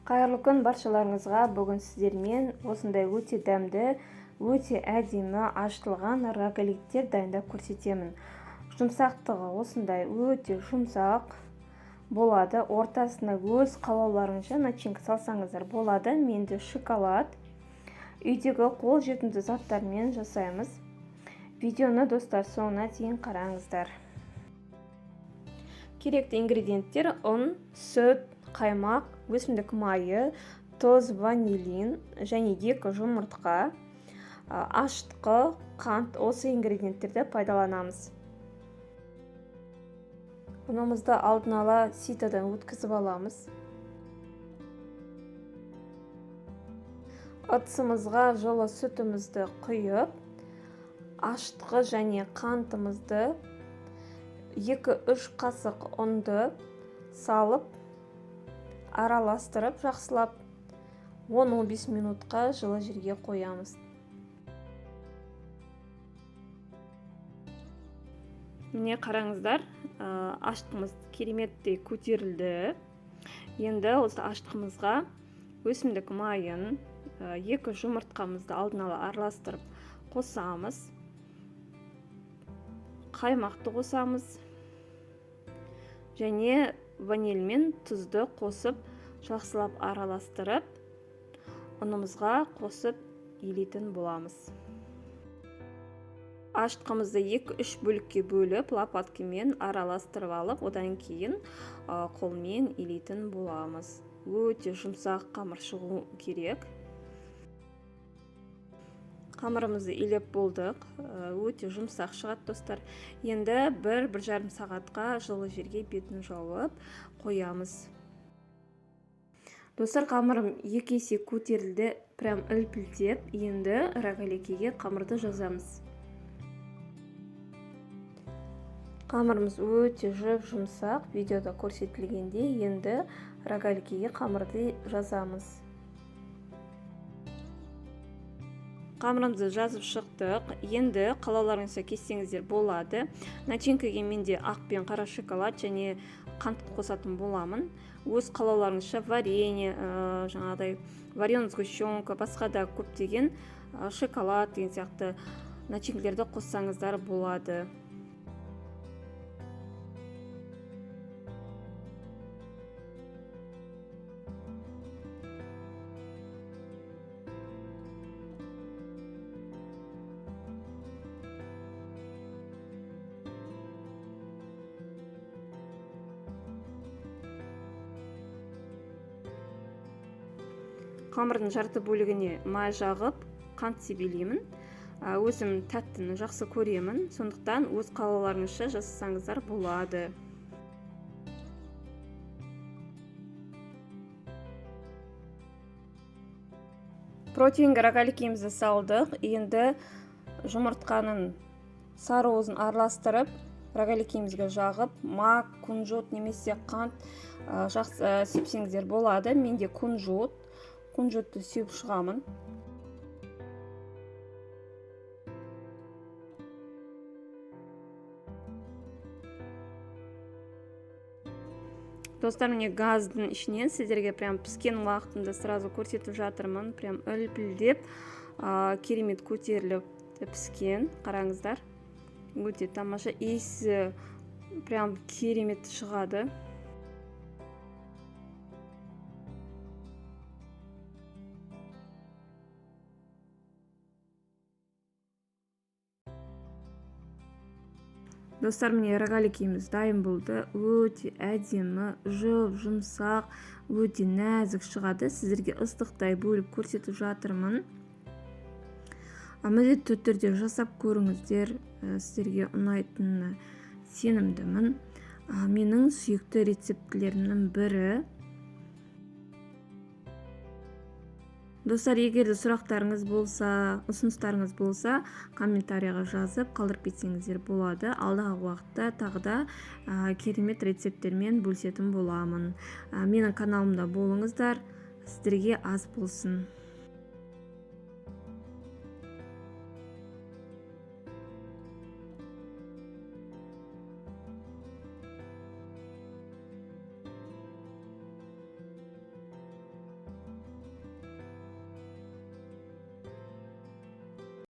Қайырлы күн баршаларыңызға. Бүгін сіздермен осындай өте дәмді, өте әдемі ашытылған рогаликтер дайындап көрсетемін. Жұмсақтығы осындай өте жұмсақ болады. Ортасына өз қалауларыңызша начинка салсаңыздар болады. Менде шоколад. Үйдегі қолжетімді заттармен жасаймыз. Видеоны достар соңына дейін қараңыздар. Керекті ингредиенттер: ұн, сүт, қаймақ, өсімдік майы, тұз, ванилин және 2 жұмыртқа, ашытқы, қант. Осы ингредиенттерді пайдаланамыз. Ұнымызды алдын ала ситодан өткізіп аламыз. Ыдысымызға жылы сүтімізді құйып, ашытқы және қантымызды 2-3 қасық ұнды салып, араластырып жақсылап 10-15 минутқа жылы жерге қоямыз. Міне қараңыздар, ашытқымыз кереметтей көтерілді. Енді осы ашытқымызға өсімдік майын, 2 жұмыртқамызды алдын ала араластырып қосамыз. Қаймақты қосамыз және ваниль мен тұзды қосып жақсылап араластырып ұнымызға қосып илейтін боламыз. Ашытқымызды 2-3 бөлікке бөліп лопаткамен араластырып алып, одан кейін қолмен илейтін боламыз. Өте жұмсақ қамыр шығу керек. Қамырымызды илеп болдық. Өте жұмсақ шығады достар. Енді бір жарым сағатқа жылы жерге бетін жауып қоямыз. Достар, қамырым 2 есе көтерілді, прям үлпілдеп. Енді рогаликеге қамырды жазамыз. Қамырымыз өте жұп-жұмсақ, видеода көрсетілгендей. Енді рогаликеге қамырды жазамыз. Қамырымызды жазып шықтық. Енді қалауларыңызша кессеңіздер болады. Начинкаге менде ақ пен қара шоколад және қант қосатын боламын. Өз қалауларыңызша варенье, жаңағыдай вареная сгущенка, басқа да көптеген шоколад деген сияқты начинкалерді қоссаңыздар болады. Қамырдың жарты бөлігіне май жағып, қант себелеймін. Өзім тәттіні жақсы көремін, сондықтан өз қалауларыңызша жасасаңыздар болады. Протеинге рогаликемізді салдық. Енді жұмыртқаның сары уызын араластырып, рогаликемізге жағып, мак, кунжут немесе қант жақсы сепсеңіздер болады. Менде кунжут. Кунжутты сеуіп шығамын. Достар, міне газдың ішінен сіздерге прям піскен уақытында сразу көрсетіп жатырмын. Прям үлпілдеп, керемет көтеріліп піскен. Қараңыздар, өте тамаша, иісі прям керемет шығады. Достар, міне рогаликіміз дайын болды. Өте әдемі, жұп-жұмсақ, өте нәзік шығады. Сіздерге ыстықтай бөліп көрсетіп жатырмын. Міндетті түрде жасап көріңіздер, сіздерге ұнайтынына сенімдімін. Менің сүйікті рецептілерімнің бірі. Достар, егер де сұрақтарыңыз болса, ұсыныстарыңыз болса, комментарияға жазып қалдырып кетсеңіздер болады. Алдағы уақытта тағы да керемет рецепттермен бөлісетін боламын. Менің каналымда болыңыздар. Сіздерге ас болсын.